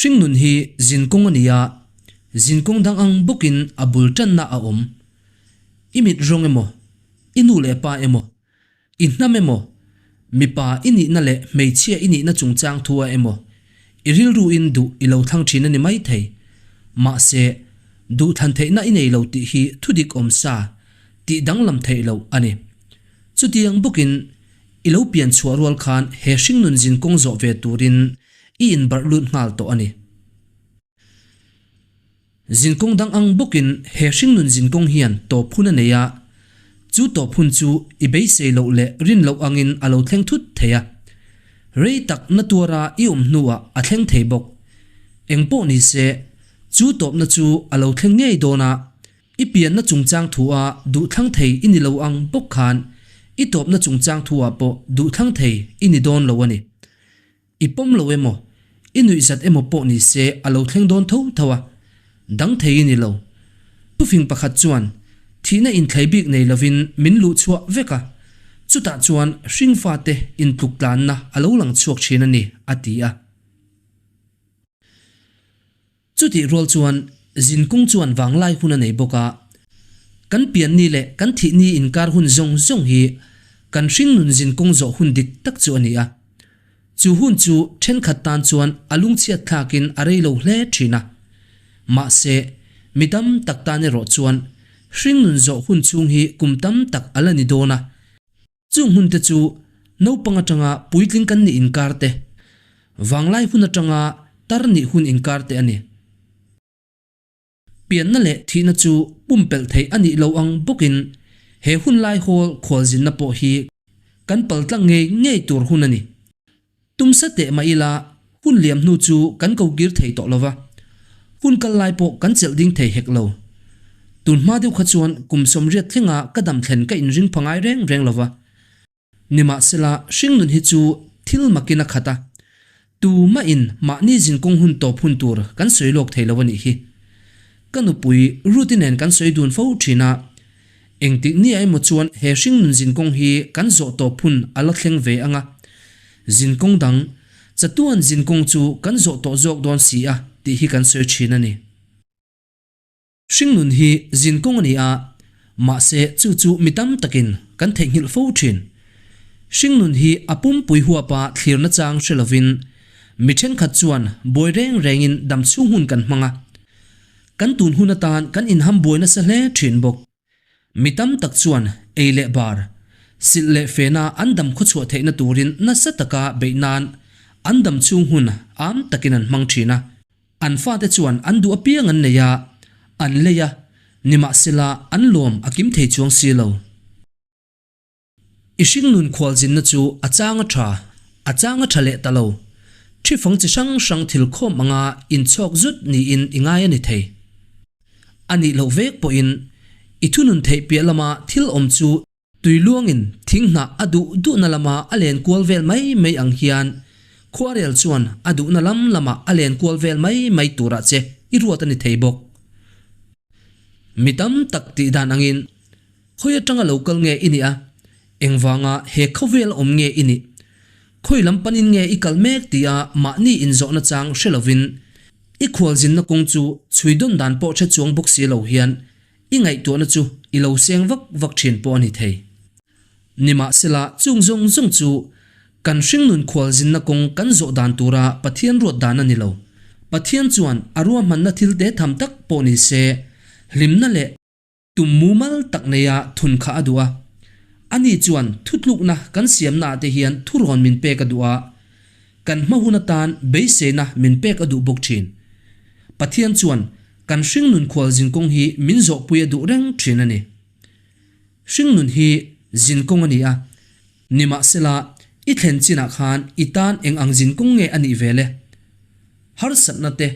Hringnun hi zinkawng a ni a, zinkawng dang ang bawkin a bul tanna a awm. I mit rawng emaw, i nu leh pa emaw, i hnam emaw, mipa i nihna leh hmeichhia i nihna chungchang thu a emaw, i rilruin duh i lo thlang thin a ni maithei. Mahse, duhthlan theihna i nei lo tih hi thudik awm sa, tih danglam theih loh a ni. Chutiang bawkin, i lo pian chhuah rual khan he hringnun zinkawng zawh ve turin i inbarh lut nghal tawh a ni. Zinkawng dang ang bawkin he hringnun zinkawng hian tawp hun a nei a, chu tawp hun chu i beisei loh leh rin loh angin a lo thleng thut thei a. Rei tak na tuara i awm hnuah a thleng thei bawk. Engpawh ni se, chu tawpna chu a lo thleng ngei dawn a, I pianna chungchang thu-a duhthlang thei i ni lo ang bawk khan i tawpna chungchang thu-ah pawh duhthlang thei i ni dawn lo a ni. I pawm lo emaw, i nuihzat emaw pawh ni se a lo thleng dawn tho tho a, dang thei i ni lo. Thufing pakhat chuan thihna inthlei bik nei lovin min luh chhuah vek a, chutah chuan hringfate intluktlanna a lo lang chhuak thin a ni, a ti a. Chutih rual chuan zinkung chuan vanglai hun a nei bawk a, kan pianni leh kan thihni inkar hun zawng zawng hi kan hringnun zinkung zawh hun dik tak chu a ni a. Chu hun chu thenkhat tan chuan a lungchhiat thlakin a rei lo hle thin a. Mahse, mi tam tak tan erawh chuan hringnun zawh hun chhung hi kum tam tak a la ni dawn a. Chung hunte chu naupang atanga puitling kan nih inkar te, vanglai hun atanga tar nih hun inkar te a ni. Pianna leh thihna chu pumpelh theih a nih lo ang bawkin he hun lai hawl khualzinna pawh hi kan paltlang ngei ngei tur hun a ni. Tumsa teh mah ila hun liam hnu chu kan ko kir thei tawh lova, hun kal lai pawh kan chelh ding thei hek lo. Tun hma deuh kha chuan kum 80 thlenga ka dam thlen ka inring pha ngai reng reng lova. Nimahsela hringnun hi chu thil makin a khat a, tumahin mahni zinkawng hun tawp hun tur kan sawi lawk thei lo a nih hi. Ka nupui Ruth-i nen kan sawi dun fo thin a, Engtik ni ah emaw chuan he hringnun zinkawng hi kan zawh tawp hun a la thleng ve ang a, zinkawng dang, chatuan zinkawng chu kan zawh tawh zawk dawn si a tih hi kan sawi thin a ni. Hringnun hi zinkawng a ni a, mahse chu chu mi tam takin kan theihnghilh fo thin. Hringnun hi a pumpui huapa thlirna chang hre lovin mi thenkhat chuan buai reng rengin damchhung hun kan hmang a, Kan tun hun atan kan inham buai nasa hle thin bawk. Mi tam tak chuan ei leh bar, silh leh fena an dam khawchhuah theihna turin nasa taka beih nan an dam chhung hun am takin an hmang thin a. An fate chuan an duh apiang an nei a, an lei a, nimahsela an lawm a kim thei chuang si lo. I hringnun khualzinna chu a chang a tha, a chang a tha leh ta lo. Ṭhifang chi hrang hrang thil khawm anga inchhawk zut niin i ngai a ni thei. A nih loh vek pawhin i thunun theih piah lama thil awm chu tui luangin thing hnah a duh duhna lama a len kual vel mai mai ang hian khuarel chuan a duhna lam lamah a len kual vel mai mai turah che i ruat a ni thei bawk. Mi tam tak tih dan angin Khawi atanga lo kal nge i nih a? Engvanga he khawvel awm nge i nih? Khawi lam panin nge i kal mek tia mahni inzawhna chang hre lovin i khualzinna kawng chu chhui dawn dan pawh hre chuang bawk si lo hian i ngaihtuahna chu i lo seng vak vak thin pawh a ni thei. Nimahsela chung zawng zawng chu kan hringnun khualzinna kawng kan zawh dan tura Pathian ruat dan a ni lo. Pathian chuan a ruahmanna thil te tham tak pawh ni se hlimna leh Tum mumal tak neia thun kha a duh a. Ani chuan thutlukna kan siamnaah te hian thurawn min pek a duh a, kan hma hun atan beiseina min pek a duh bawk thin. Pathian chuan kan hringnun khual zinkawng hi min zawhpui a duh reng thin a ni. Hringnun hi zinkawng a ni a, nimahsela i thlen chinah khan i tan eng ang zinkawng nge a nih ve le? Harsatna te,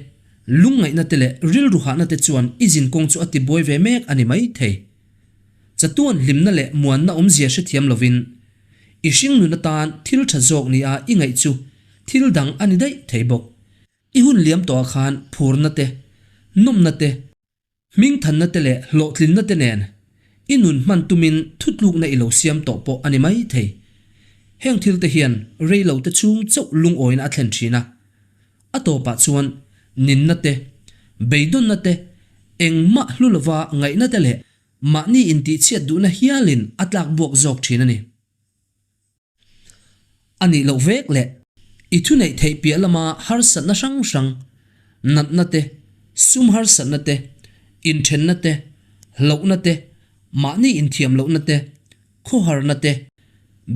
lungngaihna te leh rilru hahna te chuan i zinkawng chu a tibuai ve mek a ni mai thei. Chatuan hlimna leh muanna awmzia hrethiam lovin, i hringnun atan thil tha zawk nia i ngaih chu thil dang a ni daih thei bawk. I hun liam tawhah khan phurna te, nawmna te, Hmingthanna te leh hlawhtlinna te nen i nun hman tumin thutlukna i lo siam tawh pawh a ni mai thei. Heng thil te hian rei lo te chhung chauh lungawina a thlen thin a. A tawpah chuan Ninna te, beidawnna te, engmah hlu lova ngaihna te leh mahni intihchhiat duhna hialin a tlak buak zawk thin a ni. A nih loh vek leh i thuneih theih piah lama harsatna hrang hrang, natna te, sum harsatna te, inthenna te, hlauhna te, mahni inthiam lohna te, khawharna te,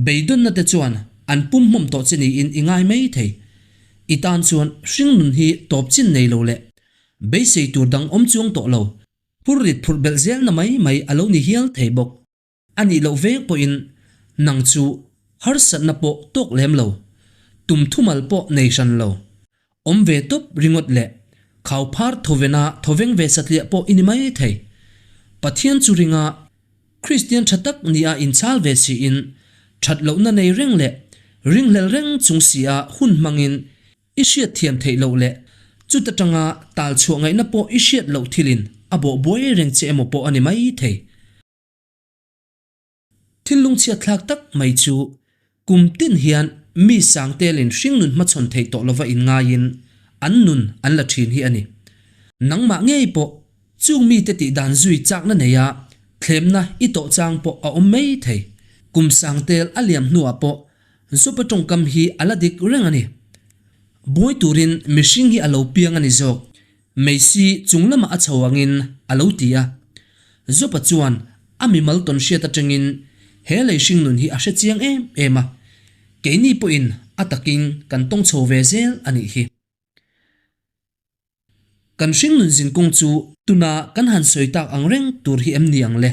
beidawnna te chuan an pum hmawm tawh che niin i ngai mai thei. I tan chuan hringnun hi tawp chin nei lo leh beisei tur dang awm chuang tawh lo, phurrit phurh belh zelna mai mai a lo ni hial thei bawk. A nih loh veng pawhin nang chu harsatna pawh tawk lem lo, tum thumal pawh nei hran lo, awm ve tawp ringawt leh khau phar thawvena thawveng ve satliah pawh i ni mai thei. Pathian chu ringa Kristian tha tak nia inchhal ve siin that lohna nei reng leh ringhlel reng chung sia hun hmangin i hriat thiam theih loh leh chuta tanga tal chhuah ngaihna pawh i hriat loh thilin a bawh buai reng che emaw pawh a ni mai thei. Thil lungchhiat thlak tak mai chu kum tin hian mi sang telin hringnun hmachhawn thei tawh lova inngaiin an nun an la thin hi a ni. Nangmah ngei pawh chung mite tih dan zui chakna neia thlemna i tawh chang pawh a awm mai thei. Kum sang tel a liam hnuah pawh Zopa tawngkam hi a la dik reng a ni. Buai turin mihring hi a lo piang a ni zawk. Meisi chung lamah a chho angin a lo ti a. Zopa chuan a mimal tawn hriat atangin he lei hringnun hi a hre chiang em em a, keini pawhin a takin kan tawng chho ve zel a nih hi. Kan hringnun zinkawng chu tuna kan han sawi tak ang reng tur hi em ni ang le?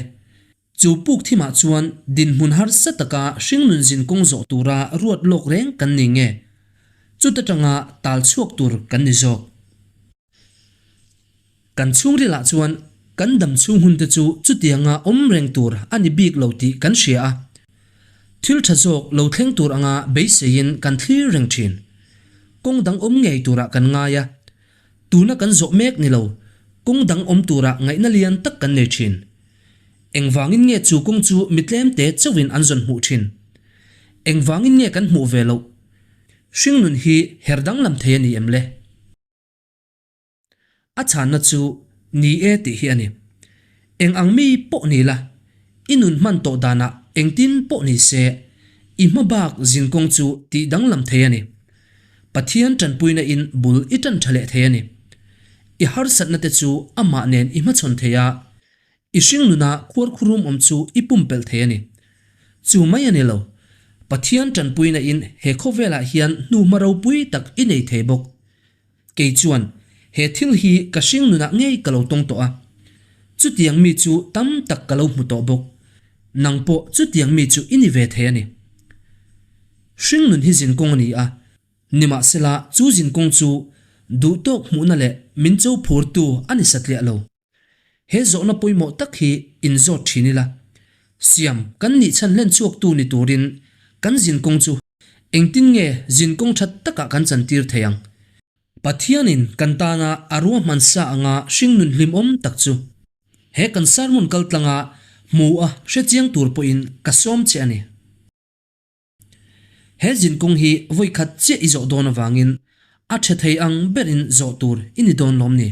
Chu puk thimah chuan dinhmun harsa taka hringnun zinkawng zawh tura ruat lawk reng kan ni nge? Chuta tanga tal chhuak tur kan ni zawk. Kan chhungrilah chuan kan dam chhung hunte chu chutianga awm reng tur a ni bik lo tih kan hria a. Thil tha zawk lo thleng tur anga beiseiin kan thlir reng thin. Kawng dang awm ngei turah kan ngai a. Tuna kan zawh mek ni lo, kawng dang awm turah ngaihna lian tak kan nei thin. Engvangin nge chu kawng chu mi tlemte chauhin an zawn hmuh thin? Engvangin nge kan hmuh ve loh? Hringnun hi her danglam thei a ni em le? A chhanna chu ni e tih hi a ni. Eng ang mi pawh ni la, i nun hman tawh danah engtin pawh ni se, i hma bak zinkawng chu tih danglam thei a ni. Pathian tanpuina in bul i tan tha leh thei a ni. I harsatna te chu amah nen i hmachhawn thei a, I hringnuna khuarkhurum awm chu i pumpelh thei a ni. Chu mai a ni lo, Pathian tanpuina in he khawvelah hian hnuhma ropui tak i nei thei bawk. Kei chuan he thil hi ka hringnunah ngei ka lo tawng tawh a. Chutiang mi chu tam tak ka lo hmu tawh bawk. Nang pawh chutiang mi chu i ni ve thei a ni. Hringnun hi zinkawng a ni a, nimahsela chu zinkawng chu duhtawk hmuhna leh min cho phurtu a ni satliah lo. He zawhna pawimawh tak hi inzawt thin ila, siam kan nih chhan hlen chhuaktu ni turin kan zinkawng chu engtin nge zinkawng tha takah kan chantir thei ang? Pathianin kan tana a ruahman sa anga hringnun hlimawm tak chu he kan sermon kaltlanga hmu a hrechiang tur pawhin ka sawm che a ni. He zinkawng hi vawi khat chiah i zawh dawn avangin a tha thei ang berin zawh tur i ni dawn lawm ni?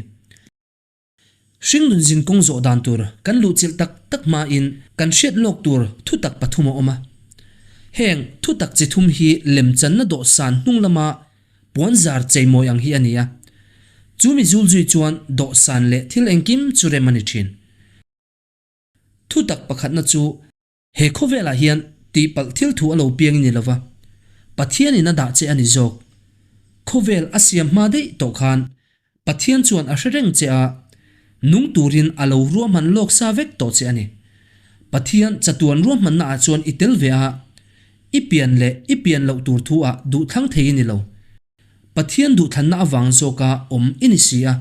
Hringnun zinkawng zawh dan tur kan luhchilh tak tak hmain kan hriat lawk tur thutak pathum a awm a. Heng thutak chi thum hi lemchanna dawhsan hnung lama puanzar cheimawi ang hi a ni a. Chu mi zulzui chuan dawhsan leh thil engkim chu rem a ni thin. Thutak pakhatna chu He khawvelah hian tihpalh thil thu a lo piang i ni lova, Pathianin a dah che a ni zawk. Khawvel a siam hma daih tawh khan Pathian chuan a hre reng che a, nung turin a lo ruahman lawk sa vek tawh che a ni. Pathian chatuan ruahmanna ah chuan i tel ve a, i pian leh i pian loh tur thu ah duhthlang thei i ni lo. Pathian duhthlanna avang zawka awm i ni si a,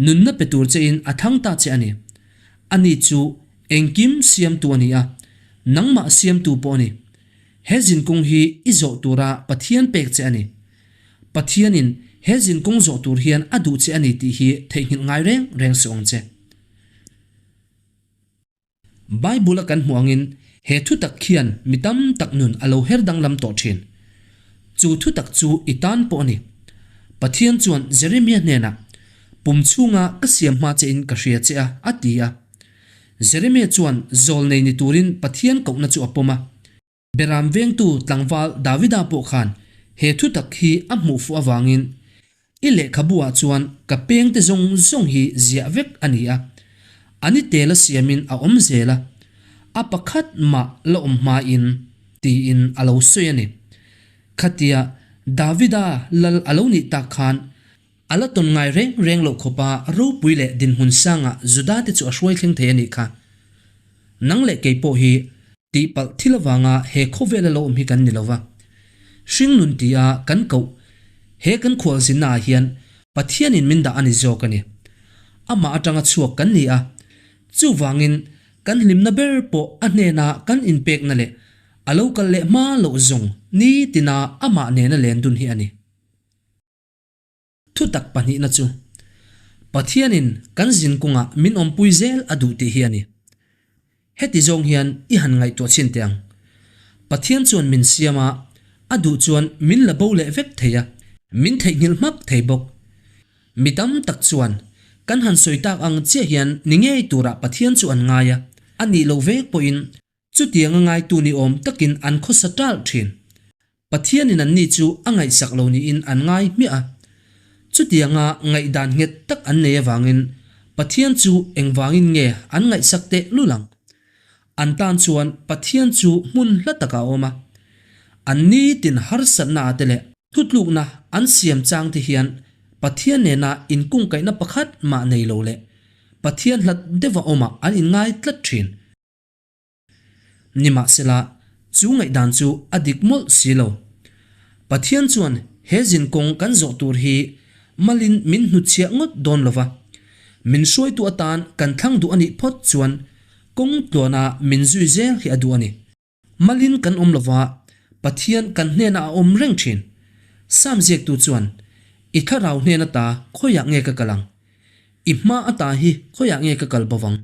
nunna pe tur chein a thlang ta che a ni. Ani chu engkim siamtu a ni a, nangmah siamtu pawh a ni. He zinkawng hi i zawh tura Pathian pek che a ni. Pathianin he zinkawng zawh tur hian a duh che a ni tih hi theihnghilh ngai reng reng suh ang che. Bible a kan hmuh angin he thutak khian mi tam tak nun a lo her danglam tawh thin. Chu thutak chu i tan pawh a ni. Pathian chuan Jeremia hnenah. Pum chhunga ka siam hma chein ka hria che a, a ti a. Jeremia chuan zawlnei ni turin Pathian kohna chu a pawm a. Beram vengtu tlangval Davida pawh khan he thutak hi a hmuh fuh avangin, I lehkhabu ah chuan ka pengte zawng zawng hi ziah vek a ni a, a ni tela siamin a awm zel a, a pakhat mah la awm hmain, tiin a lo sawi a ni. Khatia Davida lal a lo nih tak khan a la tawn ngai reng reng loh khawpa ropui leh dinhmun sangah Juda te chu a hruai thleng thei a nih kha. Nang leh kei pawh hi Tihpalh thil avanga he khawvela lo awm hi kan ni lo va. Hringnun tia kan koh he kan khualzinna ah hian Pathianin min dah a ni zawk a ni. Amah atanga chhuak kan ni a, chuvangin kan hlimna ber pawh a hnena kan inpekna leh a lo kal leh hma loh zawng nitina amah nena len dun hi a ni. Thutak pahnihna chu, Pathianin kan zin kawngah min awmpui zel a duh tih hi a ni. Heti zawng hian i han ngaihtuah chhin teh ang. Pathian chuan min siam a, a duh chuan min la bo leh vek thei a, min theihnghilh hmak thei bawk. Mi tam tak chuan kan han sawi tak ang chiah hian ni ngei turah Pathian chu an ngai a, a nih loh vek pawhin chutianga ngaitu ni awm takin an khawsa talh thin. Pathianin anni chu a ngaihsak lo niin an ngai hmiah a. Chutianga ngaihdan nghet tak an nei avangin Pathian chu engvangin nge an ngaihsak teh lul ang? An tan chuan Pathian chu hmun hla takah a awm a. An nitin harsatna ah te leh thutlukna an siam chang te hian Pathian nena inkungkaihna pakhat mah nei lo leh Pathian hlat deuha awmah an inngai tlat thin. Nimahsela, chu ngaihdan chu a dik mawlh si lo. Pathian chuan he zinkawng kan zawh tur hi malin min hnutchhiah ngawt dawn lo va, min hruaitu atan kan thlang duh a nih phawt chuan kawng tluana min zui zel hi a duh a ni. Malin kan awm lo va, Pathian kan hnenah a awm reng thin. Sam ziaktu chuan, I thlarau hnen ata khawiah nge ka kal ang? I hma ata hi khawiah nge ka kal bovang?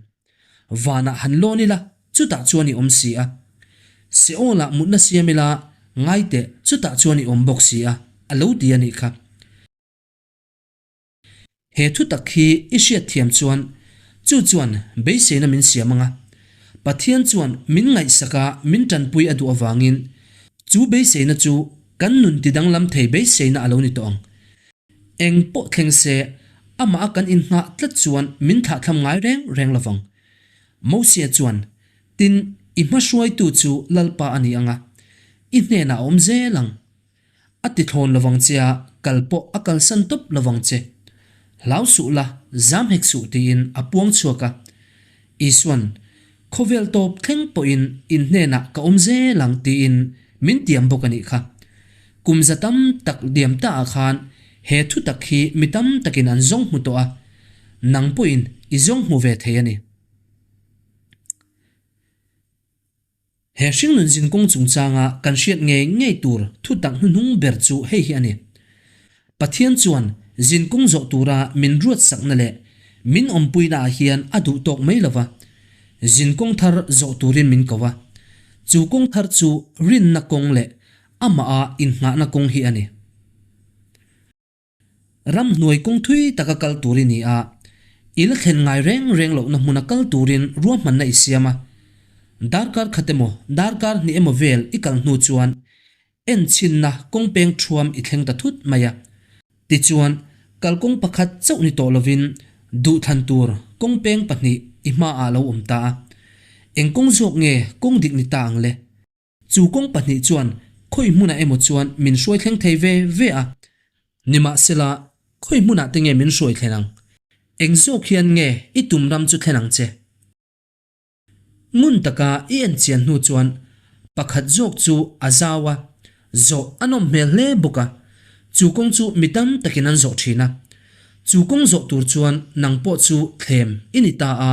Vanah han lawn ila, chutah chuan i awm si a. Seol-ah mutna siam ila, ngai teh, chutah chuan i awm bawk si a, a lo ti a nih kha. He thu tak hi i hriat thiam chuan, chu chuan beiseina min siam ang a. Pathian chuan min ngaihsak a, min tanpui a duh avangin, chu beiseina chu kan nun tidanglam thei beiseina a lo ni tawh ang. Eng pawh thleng se, amah a kan inngah tlat chuan min thlahthlam ngai reng reng lovang. Mosia chuan, Tin, i hmahruaitu chu Lalpa a ni ang a, i hnenah a awm zel ang. A ti thlawn lovang che a, kal pawh a kalsan tawp lovang che. Hlau suh la, zam hek suh tiin a puang chhuak a. Isuan, Khawvel tawp thleng pawhin in hnenah ka awm zel ang tiin min tiam bawk a nih kha. Kum za tam tak diam ta ah khan he thu tak hi mi tam takin an zawng hmu tawh a, nang pawhin i zawng hmu ve thei a ni. He hringnun zinkawng chungchanga kan hriat ngei ngei tur thu tak hnuhnung ber chu hei hi a ni. Pathian chuan zinkawng zawh tura min ruatsakna leh min awmpuina ah hian a duh tawk mai lo va, zinkawng thar zawh turin min ko a. Chu kawng thar chu rinna kawng leh amaha innghahna kawng hi a ni. Ramhnuai kawng thui taka kal tur i ni a, i la thlen ngai reng reng lohna hmuna kal turin ruahmanna i siam a. Darkar khat emaw, darkar hnih emaw vel i kal hnu chuan enchhinna kawng peng thuam i thleng ta thut mai a. Tichuan, kalkawng pakhat chauh ni tawh lovin duhthlan tur kawng peng pahnih i hmaah lo awm ta a. Eng kawng zawk nge kawng dik ni ta ang le? Chu kawng pahnih chuan khawi hmunah emaw chuan min hruai thleng thei ve ve a, nimahsela khawi hmunah te nge min hruai thlen ang? Eng zawk hian nge i tum ram chu thlen ang che? Ngun taka i en chian hnu chuan pakhat zawk chu a zau a, zawh a nawm hmel hle bawk a, chu kawng chu mi tam takin an zawh thin a. Chu kawng zawh tur chuan nang pawh chu thlem i ni ta a,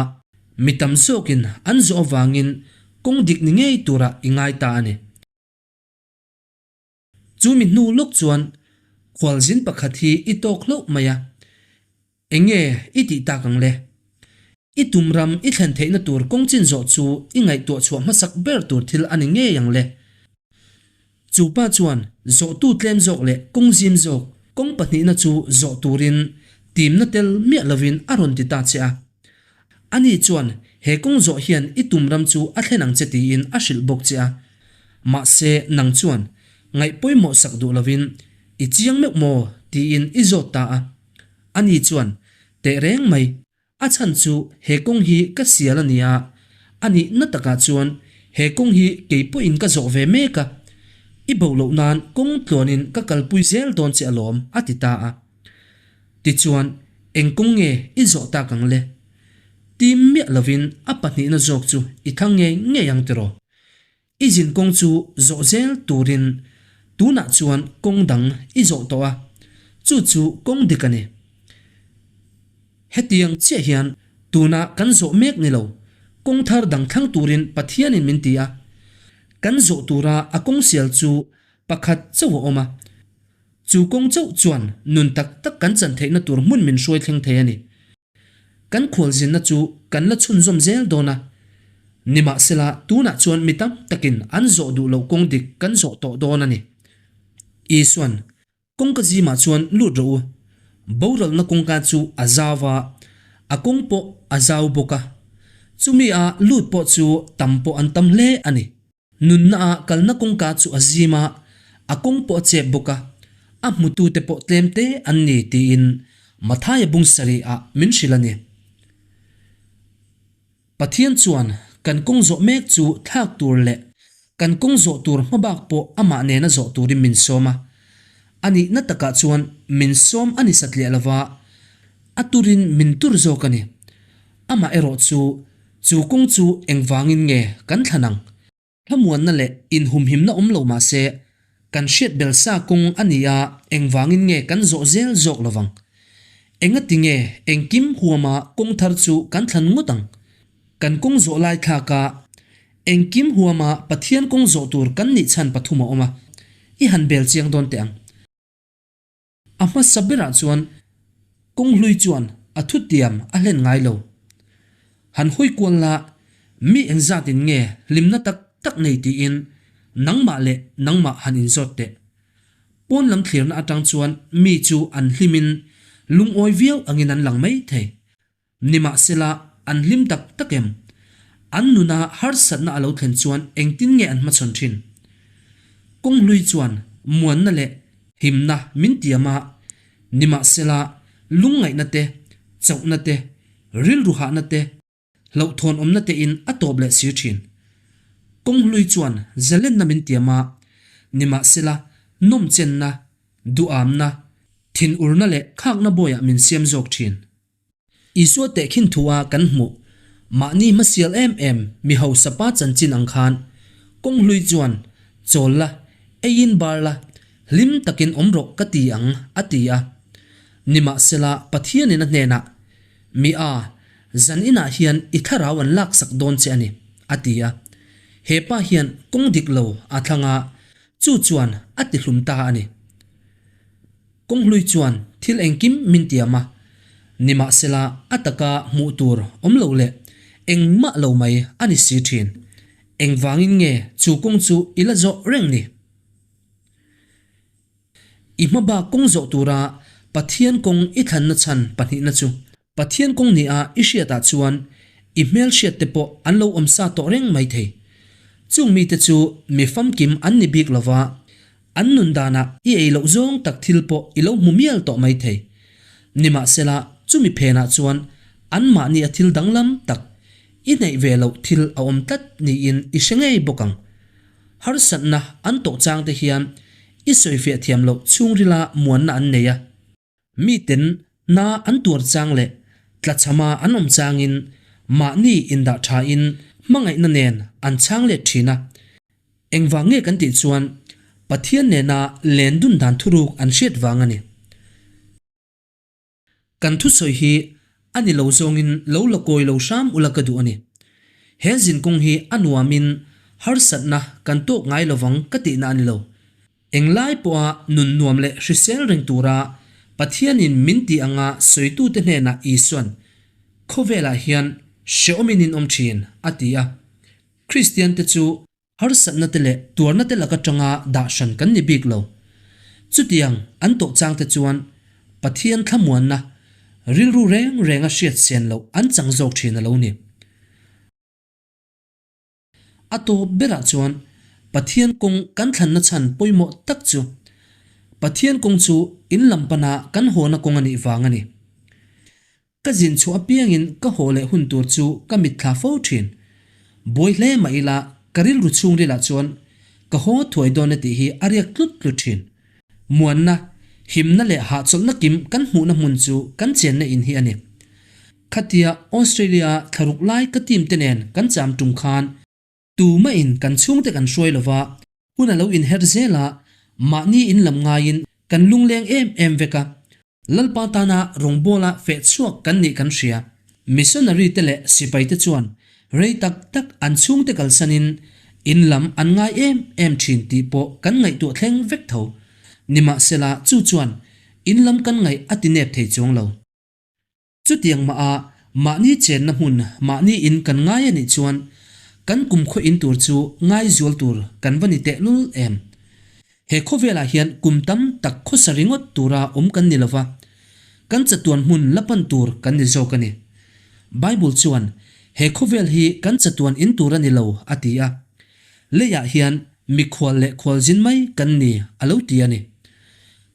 mi tam zawkin an zawh avangin Kawng dik ni ngei turah i ngai ta a ni. Chu mi hnu lawk chuan khualzin pakhat hi i tawk hlauh mai a, Eng nge i tih tak ang le? I tum ram i thlen theihna tur kawng chin zawh chu i ngaihtuah chhuah hmasak ber tur thil a ni ngei ang le. Chu pa chuan zawhtu tlem zawk leh kawng zim zawk kawng pahnihna chu zawh turin Timna tel miah lovin a rawn ti ta che a. Ani chuan he kawng zawh hian i tum ram chu a thlen ang che tiin a hrilh bawk che a. Mahse nang chuan ngaih pawimawh sak duh lovin i chiang meuh maw tiin i zawt ta a. Ani chuan teh reng mai A chhan chu he kawng hi ka sial a nia, a nih na takah chuan he kawng hi kei pawhin ka zawh ve mek a, i bo loh nan kawng tluanin ka kalpui zel dawn che alawm a ti ta a. Tichuan eng kawng nge i zawh tak ang le? Tim miah lovin a pahnihna zawk chu i thlang ngei ngei ang tiraw? I zin kawng chu zawh zel turin tunah chuan kawng dang i zawh tawh a, chu chu kawng dik a ni. Hetiang chiah hian tuna kan zawh mek ni lo, kawng thar dang thlang turin Pathianin min ti a. Kan zawh tura a kawng sial chu pakhat chauh a awm a. Chu kawng chauh chuan nun tak tak kan chan theihna tur hmun min hruai thleng thei a ni. Kan khualzinna chu kan la chhunzawm zel dawn a, nimahsela tunah chuan mi tam takin an zawh duh loh kawng dik kan zawh tawh dawn a ni. Isuan, Kawngka zimah chuan lut rawh u. Boralna kawngka chu a zau a, a kawng pawh a zau bawk a. Chumi a lut pawh chu tam pawh an tam hle a ni. Nunna ah kalna kawngka chu a zim a, a kawng pawh a chep bawk a, a hmutute pawh tlem te an ni tiin Mathaia bung sarih ah min hrilh a ni. Pathian chuan kan kawng zawh mek chu thlak tur leh kan kawng zawh tur hmabak pawh amah nena zawh turin min sawm a. A nihna takah chuan min sawm a ni satliah lova, a turin min tur zawk a ni. Amah erawh chu, chu kawng chu engvangin nge kan thlan ang? Thlamuanna leh inhumhimna awm lo mah se, kan hriat bel sa kawng a ni a, engvangin nge kan zawh zel zawk lo vang? Engati nge engkim huama kawng thar chu kan thlan ngawt ang? Kan kawng zawh lai thlaka engkim huama Pathian kawng zawh tur kan nih chhan pathum a awm a, i han bel chiang dawn teh ang. A hmasa berah chuan kawnghlui chuan a thutiam a hlen ngai lo. Han hawi kual la, mi engzatin nge hlimna tak tak nei tiin nangmah leh nangmah han inzawt teh. Pawn lam thlirna atang chuan mi chu an hlimin lungawi viau angin an lang mai thei. Nimahsela, an hlim tak tak em? An nuna harsatna a lo thlen chuan engtin nge an hmachhawn thin? Kawnghlui chuan muanna leh himna min tiam a, nimahsela, lungngaihna te, chauhna te, rilru hahna te, hlauhthawnawmna tein a tawp leh si thin. Kawnghlui chuan zalenna min tiam a, nimahsela, nawmchenna, duhamna, thinurna leh khakna bawiah min siam zawk thin. Isua tehkhin thu a kan hmuh, mahni hmasial em em mi hausa pa chanchin ang khan, kawnghlui chuan, Chawl la, eiin bar la, hlim takin awm rawh ka ti ang, a ti a. Nimahsela Pathianin a hnenah, Mi a, zan inah hian i thlarau an laksak dawn che a ni, a ti a. He pa hian kawng dik lo a thlang a, chu chuan a tihlum ta a ni. Kawnghlui chuan thil engkim min tiam a, nimahsela a taka hmuh tur awm lo leh engmah lo mai a ni si thin. Engvangin nge chu kawng chu i la zawh reng ni? I hmabak kawng zawh tura Pathian kawng i thlanna chhan pahnihna chu Pathian kawng nia i hriatah chuan i hmelhriat te pawh an lo awm sa tawh reng mai thei. Chung mite chu mi famkim an ni bik lova, an nun danah i ei loh zawng tak thil pawh i lo hmu mial tawh mai thei. Nimahsela, chumi phenah chuan anmahni a thil danglam tak, i hneih ve loh thil a awm tlat niin i hre ngei bawk ang. Harsatna an tawh chang te hian i sawifiah thiam loh chhungrila muanna an nei a. Miten na an tuar chang leh tlachhama an awm changin mahni indah thain hmangaihna nen an chhang let thin a. Engvang nge kan tih chuan Pathian nena len dun dan thuruk an hriat vang a ni. Kan thusawi hi a ni lo zawngin lo la kawi lo hram ula ka duh a ni. He zinkawng hi a nuamin harsatna kan tawk ngai lovang ka tihna a ni lo. Englai pawha nun nuam leh hrisel reng tura Pathianin min tih anga sawitute hnenah Isuan, Khawvelah hian hrehawmin in awm thin, a ti a. Kristiante chu harsatna te leh tuarna te lak atanga dah hran kan ni bik lo. Chutiang an tawh changte chuan Pathian thlamuanna, rilru reng renga hriat sen loh an chang zawk thin a lo ni. A tawp berah chuan Pathian kawng kan thlanna chhan pawimawh tak chu Pathian kawng chu in lam pana kan hawna kawng a nih vang a ni. Ka zin chhuah apiangin ka haw leh hun tur chu ka mitthla fo thin. Buai hle mah ila ka rilru chhungrilah chuan ka haw thuai dawn e tih hi a riak tlut tlut thin. Muanna, himna leh hahchawlhna kim kan hmuhna hmun chu kan chenna in hi a ni. Khatia Australia thlaruk lai ka team te nen kan cham tum khan tumahin kan chhungte kan hruai lova, hun a lo inher zel a, mahni in lam ngaiin kan lungleng em em vek a. Lalpa tana rawngbawla feh chhuak kan nih kan hria. Missionary te leh sipai te chuan rei tak tak an chhungte kalsanin in lam an ngai em em thin tih pawh kan ngaihtuah thleng vek tho. Nimahsela chu chuan in lam kan ngaih a ti nep thei chuang lo. Chutiang mah a, mahni chenna hmun, mahni in kan ngai a nih chuan kan kumkhaw in tur chu ngai zual tur kan va ni tehlul em? He khawvelah hian kum tam tak khawsa ringawt tura awm kan ni lova, kan chatuan hmun la pan tur kan ni zawk a ni. Bible chuan he khawvel hi kan chatuan in tur a ni lo a ti a. Leiah hian mikhual leh khualzin mai kan ni a lo ti a ni.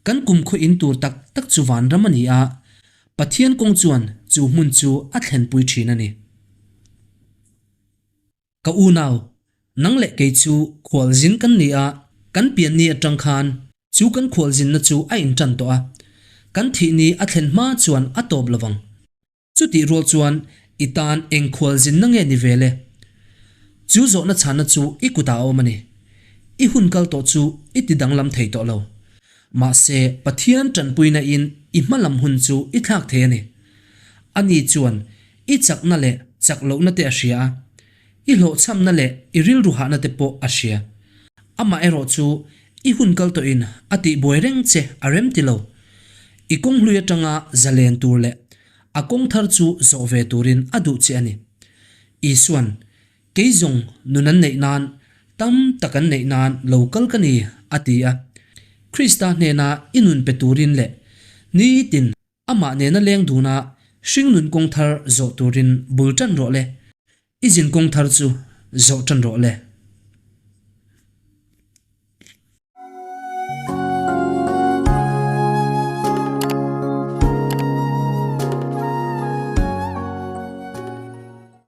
Kan kumkhaw in tur tak tak chu vanram a ni a, Pathian kawng chuan chu hmun chu a thlenpui thin a ni. Ka unau, nang leh kei chu khualzin kan ni a, kan pian ni atang khan chu kan khualzinna chu a intan tawh a, kan thih ni a thlen hma chuan a tawp lovang. Chutih rual chuan i tan eng khualzinna nge ni ve le? Chu zawhna chhanna chu i kutah a awm a ni. I hun kal tawh chu i ti danglam thei tawh lo. Mahse, Pathian tanpuina in i hma lam hun chu i thlak thei a ni. Ani chuan i chakna leh chak lohna te a hria a, i hlawhchhamna leh i rilru hahna te pawh a hria. Amah erawh chu i hun kal tawhin a tihbuai reng che a rem ti lo. I kawng hlui atanga zalen tur leh a kawng thar chu zawh ve turin a duh che a ni. Isuan, Kei zawng nun an neih nan, tam tak an neih nan lo kal ka ni, a ti a. Krista hnena i nun pe turin leh nitin amah nena leng duna hringnun kawng thar zawh turin bul tan rawh le. I zin kawng thar chu zawh tan rawh le.